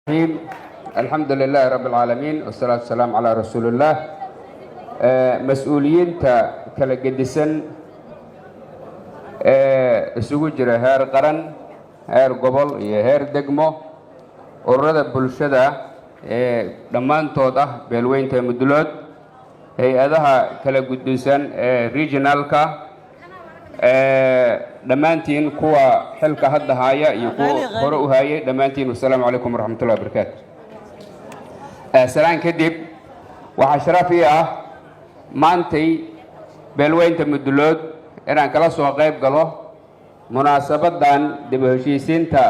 Alxamdu lilaahi rabbi alcaalamiin, wasalaatu wasalaamu calaa rasuulillaah. Mas-uuliyiinta kala gedisan ee isugu jira heer qaran, heer gobol iyo heer degmo, ururada bulshada ee dhammaantood ah beelweynta Mudulood, hay-adaha kala gedisan ee regionalka, dhammaantiin, kuwa xilka hadda haya iyo kuwa hore u hayay, dhammaantiin, wasalaamu calaykum waraxmatullahi wabarakaatu. Salaan kadib, waxaa sharaf ii ah maantay beelweynta Mudulood inaan kala soo qayb galo munaasabaddan dib u heshiisiinta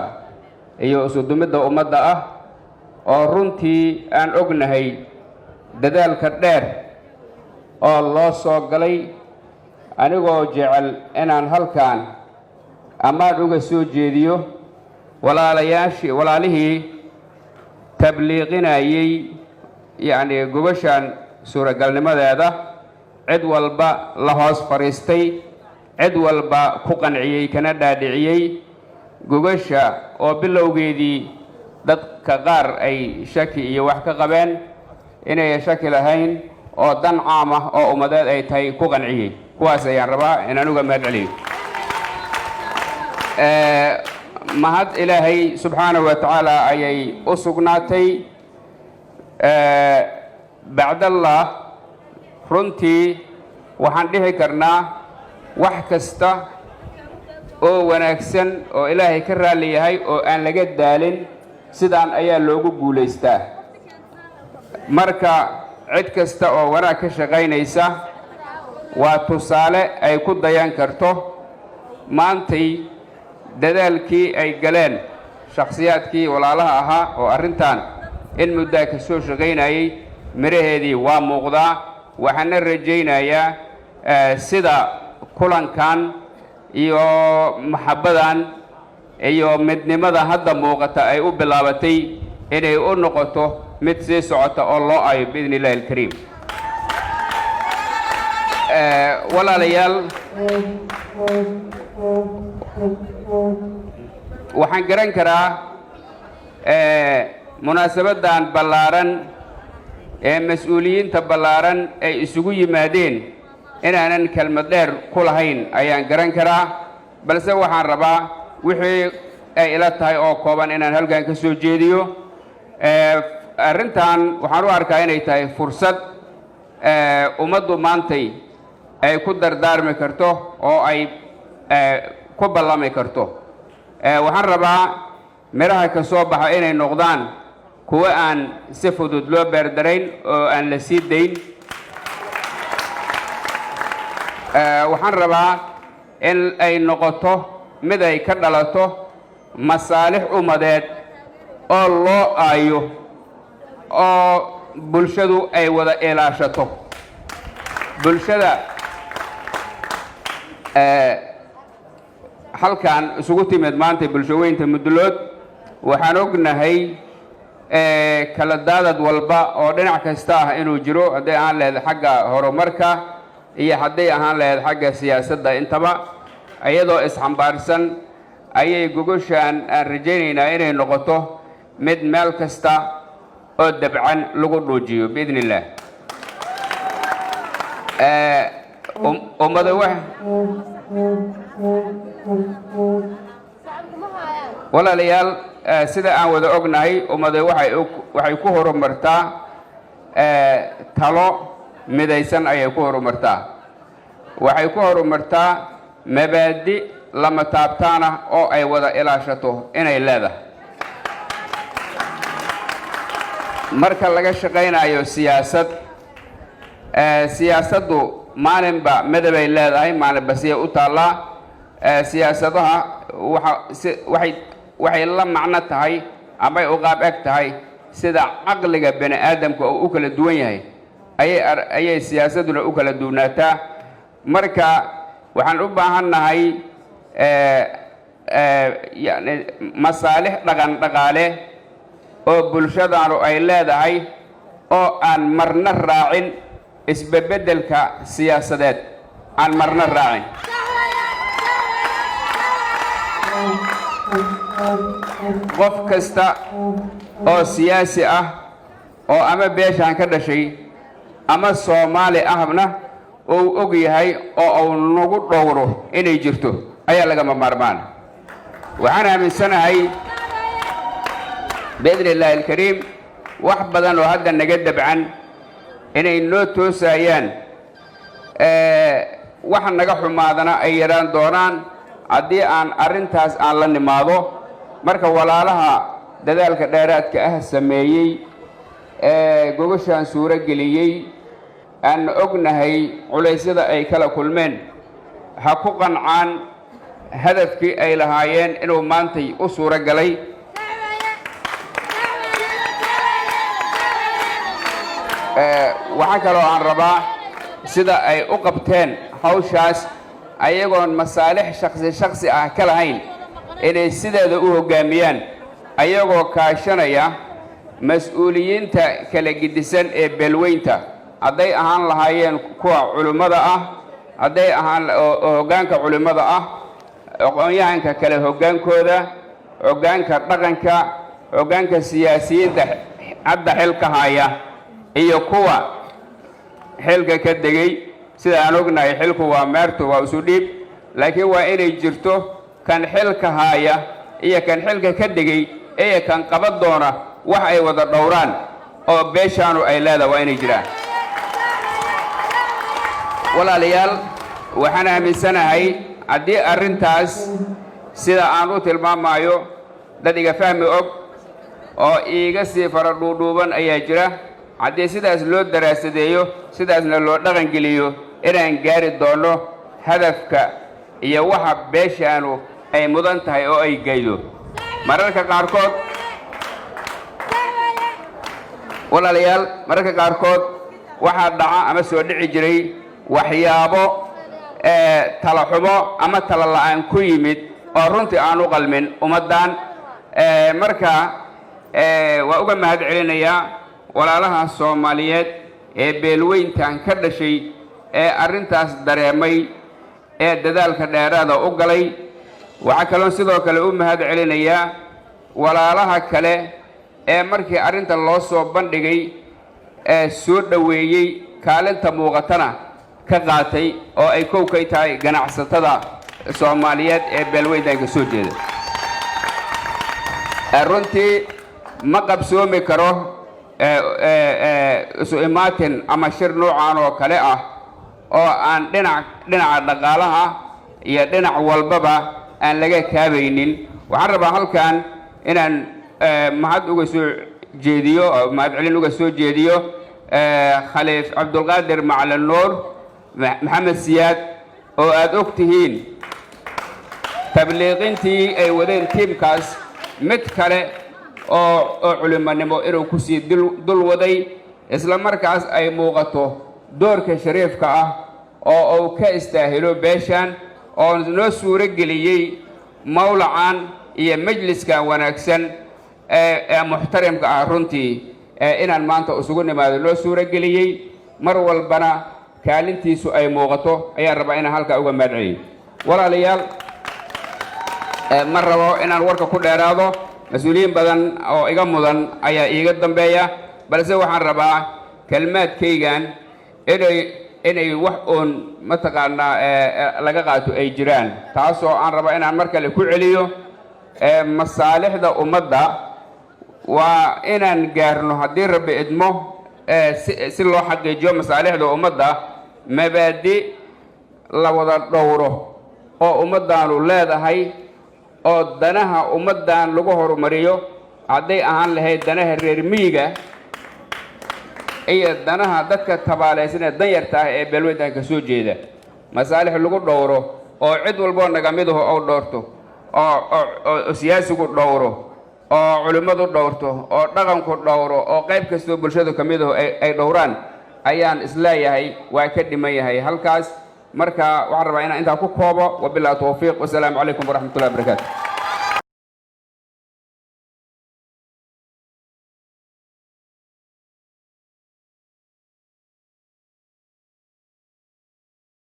iyo isudumidda ummadda ah, oo runtii aan ognahay dadaalka dheer oo loo soo galay, anigoo jecel inaan halkan ammaan uga soo jeediyo walaalayaashii, walaalihii tabliiqinayey, yacni gogoshan suuragalnimadeeda, cid walba la hoos fadhiistay, cid walba ku qanciyey kana dhaadhiciyey gogasha, oo bilowgeedii dadka qaar ay shaki iyo wax ka qabeen, inayan shaki lahayn oo dan caam ah oo ummadeed ay tahay ku qanciyey. Kuwaas ayaan rabaa inaan uga mahad celiyo. Mahad Ilaahay subxaanahu wa tacaala ayay u sugnaatay. Bacdallah, runtii waxaan dhihi karnaa wax kasta oo wanaagsan oo Ilaahay ka raalli yahay oo aan laga daalin, sidaan ayaa loogu guulaystaa. Marka cid kasta oo wanaag ka shaqaynaysa waa tusaale ay ku dayan karto. Maantay dadaalkii ay galeen shakhsiyaadkii walaalaha ahaa oo arrintan in muddaa ka soo shaqaynayay, miraheedii waa muuqdaa. Waxaana rajaynayaa sida kulankan iyo maxabbadan iyo midnimada hadda muuqata ay u bilaabatay inay u noqoto mid sii socota oo loo ayo, biidni illahi alkariim. Walaalayaal, waxaan garan karaa munaasabaddan ballaaran ee mas-uuliyiinta ballaaran ay isugu yimaadeen inaanan kelmad dheer ku lahayn ayaan garan karaa, balse waxaan rabaa wixii ay ila tahay oo kooban inaan halkan ka soo jeediyo. Arrintan waxaan u arkaa inay tahay fursad ummaddu maantay ay ku dardaarmi karto oo ay ku ballami karto. Waxaan rabaa midhaha ka soo baxa inay noqdaan kuwo aan si fudud loo beerdarayn oo aan la sii dayn. Waxaan rabaa in ay noqoto mid ay ka dhalato masaalix ummadeed oo loo aayo oo bulshadu ay wada ilaashato. Bulshada halkan isugu timid maanta, bulshaweynta Mudulood, waxaan ognahay kala daadad walba oo dhinac kasta ah inuu jiro, hadday ahaan lahayd xagga horumarka iyo hadday ahaan lahayd xagga siyaasadda intaba. Iyadoo isxambaarsan ayay gogoshaan aan rajaynaynaa inay noqoto mid meel kasta oo dabcan lagu dhuujiyo, biidni illaah. Ummada wax, walaalayaal, sida aan wada ognahay, ummada waxay ku horumartaa talo midaysan ayay ku horumartaa. Waxay ku horumartaa mabaadi lama taabtaanah oo ay wada ilaashato inay leedahay. Marka laga shaqaynayo siyaasad, siyaasaddu maalinba midabay leedahay, maalinba siyay u taallaa. Siyaasadaha waxa si waxay la macno tahay amay u qaab eg tahay sida caqliga bani aadamka uu u kala duwan yahay ayay siyaasadduna u kala duwanaataa. Marka waxaan u baahan nahay yani masaalix dhaqan dhaqaale oo bulshadaanu ay leedahay oo aan marna raacin isbebeddelka siyaasadeed, aan marna raacin. Qof kasta Oo siyaasi ah oo ama beeshaan ka dhashay ama Soomaali ahna uu og yahay oo uu nagu dhowro inay jirto ayaa lagama maarmaan. Waxaan aaminsanahay, biidni illaahi alkariim, wax badan oo hadda naga dabcan inay noo toosayaan, wax naga xumaadana ay yaraan doonaan haddii aan arrintaas aan la nimaado. Marka walaalaha dadaalka dheeraadka ah sameeyey ee gogashaan suuro geliyey, aan ognahay culaysyada ay kala kulmeen, ha ku qancaan hadafkii ay lahaayeen inuu maantay u suuro galay. Waxaa kaloo aan rabaa sida ay u qabteen hawshaas, ayagoon masaalix shaksi shaksi ah ka lahayn, inay sideeda u hoggaamiyaan, ayagoo kaashanaya mas-uuliyiinta kala gedisan ee beelweynta, hadday ahaan lahaayeen kuwa culimmada ah, hadday ahaan oo hoggaanka culimmada ah, aqoon-yahanka kale hoggaankooda, hoggaanka dhaqanka, hoggaanka siyaasiyiinta hadda xilka haya iyo kuwa xilka ka degay. Sida aan ognahay, xilku waa meertu, waa isu dhiib, laakiin waa inay jirto kan xilka haaya iyo kan xilka ka degay iyo kan qaban doona wax ay wada dhowraan oo beeshaanu ay leedahay, waa inay jiraan. Walaalayaal, waxaan aaminsanahay haddii arrintaas sida aan u tilmaamayo, dad iga fahmi og oo iiga sii fara dhuudhuuban ayaa jira, haddii sidaas loo daraasadeeyo, sidaasna loo dhaqangeliyo, inaan gaari doonno hadafka iyo waxa beeshaanu ay mudan tahay oo ay gaydo. Mararka qaarkood, walaalayaal, mararka qaarkood waxaa dhaca ama soo dhici jiray waxyaabo talaxumo ama tala la'aan ku yimid oo runtii aan u qalmin ummaddan. Marka waa uga mahad celinayaa walaalaha Soomaaliyeed ee beelweyntan ka dhashay ee arrintaas dareemay ee dadaalka dheeraada u galay. Waxaa kaloo sidoo kale u mahad celinayaa walaalaha kale ee markii arrinta loo soo bandhigay ee soo dhoweeyey, kaalinta muuqatana ka qaatay, oo ay kow kay tahay ganacsatada Soomaaliyeed ee beelweyntan ka soo jeeda. Runtii ma qabsoomi karo isu imaatin ama shir noocan oo kale ah oo aan dhinac dhinaca dhaqaalaha iyo dhinac walbaba aan laga kaabaynin. Waxaan rabaa halkan inaan mahad uga soo jeediyo, mahad celin uga soo jeediyo Khaliif Cabdulqaadir Macalin Nuur Maxamed Siyaad, oo aada og tihiin tabliiqintii ay wadeen tiimkaas mid kale oo culimonimo inuu kusii dul waday, isla markaas ay muuqato doorka shariifka ah oo uu ka istaahilo beeshan, oo noo suuro geliyey mawlacan iyo majliskan wanaagsan ee muxtarimka ah. Runtii inaan maanta isugu nimaado noo suuro geliyey, mar walbana kaalintiisu ay muuqato, ayaan rabaa inaan halkaa uga mahad celiyo. Walaalayaal, ma rabo inaan warka ku dheeraado, mas-uuliyiin badan oo iga mudan ayaa iiga dambeeya, balse waxaan rabaa kelmaadkaygan inay wax uun mataqaanaa laga qaato ay jiraan, taasoo aan rabaa inaan mar kale ku celiyo. Masaalixda ummadda waa inaan gaarno haddii Rabbi idmo. Si loo xaqiijiyo masaalixda ummadda, mabaadi la wada dhowro oo ummaddaanu leedahay oo danaha ummaddan lagu horumariyo, hadday ahaan lahayd danaha reer miyiga iyo danaha dadka tabaalaysan ee danyarta ah ee beelweyntan ka soo jeeda, masaalix lagu dhowro oo cid walboo naga midaho ou dhowrto, oo siyaasigu dhowro, oo culimmadu dhowrto, oo dhaqanku dhowro, oo qayb kastoo bulshadu ka midaho ay dhowraan, ayaan isleeyahay waa ka dhiman yahay halkaas. Marka waxaan rabaa inaan intaa ku koobo. Wabillahi towfiiq, wasalaamu calaykum waraxmatullahi wabarakaatu.